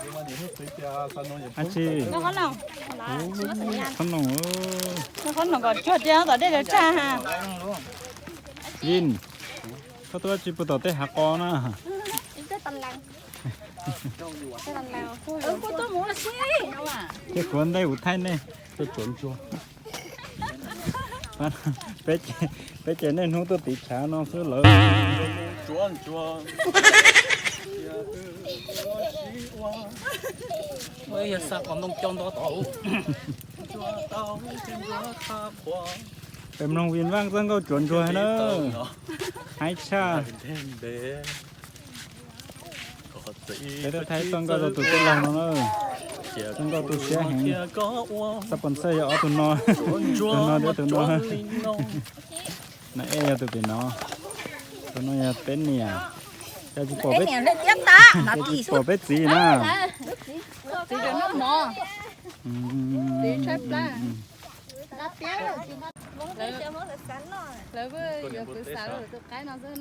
Ab tsi, qhob noom, qhob noom kom tsuag tias tom dej los tshaj ha. Vin, koj tuaj tsi pw tom tej hav qos na? Ces kuv ntej kuv thaij nej. Peb ces niaj hnub tuaj tiv tshav no xwb lawm. Peb mloog Vin Vaj txoj nkauj tsuav ntsuag na. Haib tshaj. Peb tuaj thaij txoj nkauj rau tus tij laug no na. Txoj nkauj tu siab heev. Xab pos xaj yog ob tug no, tus no thiab tus no. No ej yog tus pem no, tus no yog peb niam. Cas tsis pom peb txiv na?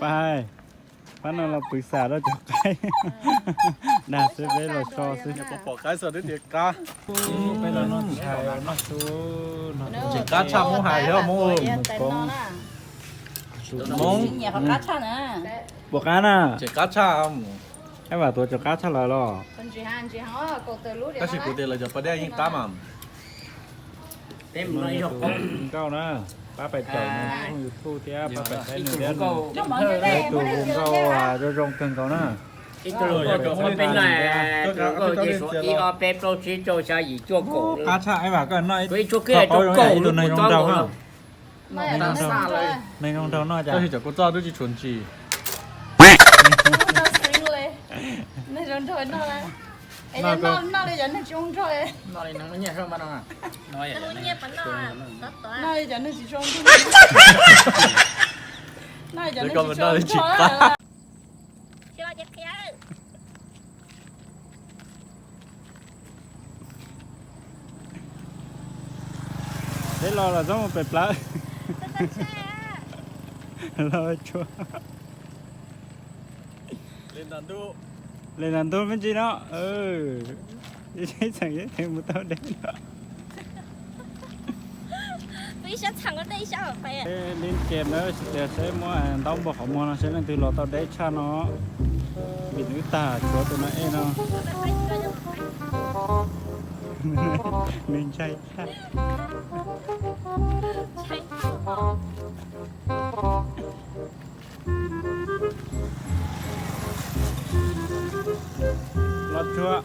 Pab, pab no los pwv xam rau cov qaib. Dag xwb peb los so xwb. Peb los noj tshais noj su. Tseem qab tshaj Hmoob hais thiab Hmoob. Hmoob, puas qab na? Tseem qab tshaj. Aib Vam tuav tseem qab tshaj lawm los? Tab sis kuv tias lawv cov pas dej yeej qab mas. Nkauj na, pab pais caum nws tshooj YouTube thiab pab pais saib nws thiab, nws tus hu nkauj zoo zoo kawg nkaus na. Ib tug nkauj, ib ob peb plaub tsib rau xya yim cuaj kaum. Qab tshaj Aib Vam, koj noj ib tug qaub zoo ib tug neeg zoo nraug na. Neeg zoo nraug noj cas. Tab sis cov kua txob twb tsis tshuav ntsis. Noj li cov neeg tsis zoo nraug. Noj li cov neeg tsis zoo nraug. Noj li cov neeg tsis zoo nraug. Peb los los txhob mus pem plawv. Los tsuag. Le nram ntug me ntsis no. Ib txheem ib txheem mus tau deb no. Li ces na, tsis tias seb muab ntaub npog qhov muag no seb leej twg los tau deb tshaj no. Vim nws tag tshuav tus no ej no. Nws ntshai tshaj. Los tsuag.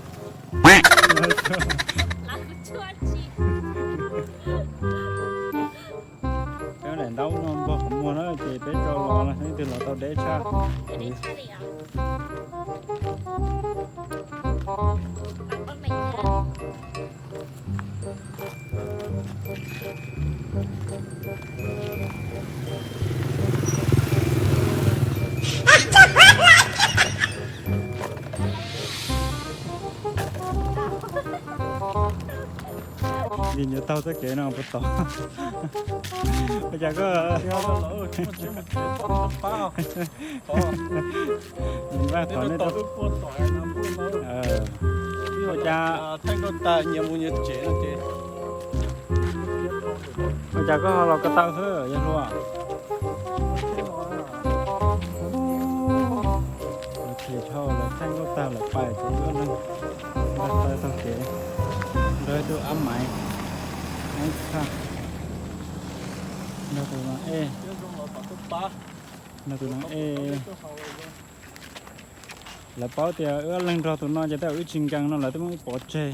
Peb daim ntaub no npog qhov muag na ces peb tso los leej twg los tau deb tshaj. Vim yuav taug txoj kev no puas tod. Ua cas koj, Vaj qhov nej, ua cas, ua cas koj ho los ko taw xwb yawg hluas? Ces dhau lawv thaij nkauj tag lawv pais ces wb ob leeg nqa taw taug kev nrog ib tug ab maiv, ab tshaj, nrog tus no ej, nrog tus no ej. Lawv paub tias wb ob leeg nrog tus no ces tej zaum wb tsis nkees no lawv twb muab wb pov tseg.